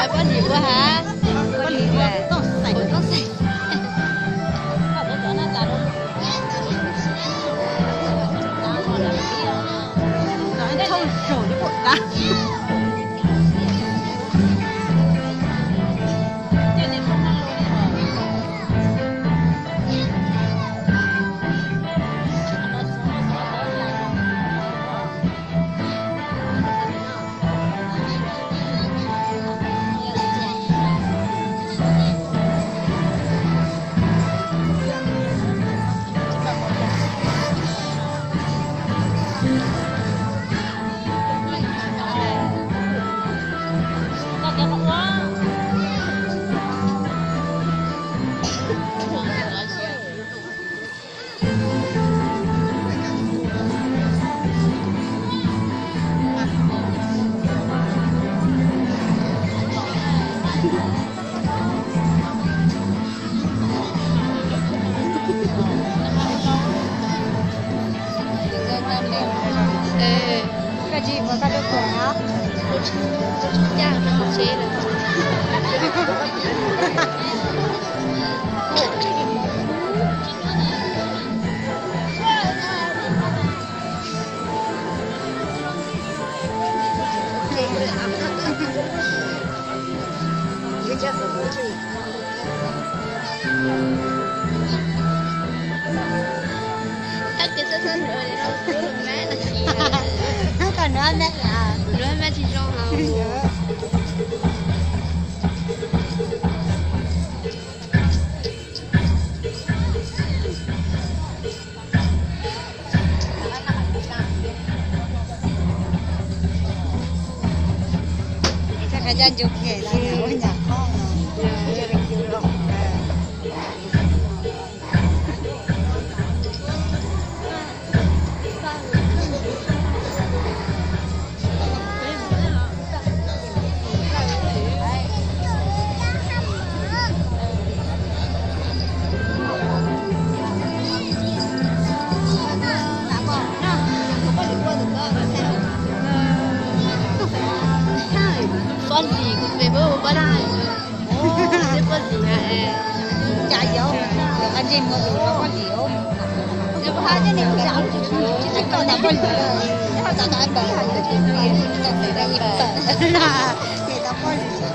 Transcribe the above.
Poj niam ua ha, poj niam ua toj xeem, toj xeem. Thauj zaum li pom dab. Koj tsis mus koj lub tuam no. Ncaj rau hauv tsev lawm. Koj nuv mab, nuv mab tsis zoo. Txhob khav coj ncu phem los ua nyuam qhuav no. Poj Lis kuv tes muab ua Poj Lis. Poj Lis, cas yog, yog qab ntsej muag tus Poj Lis. Poj Lis, Poj Lis.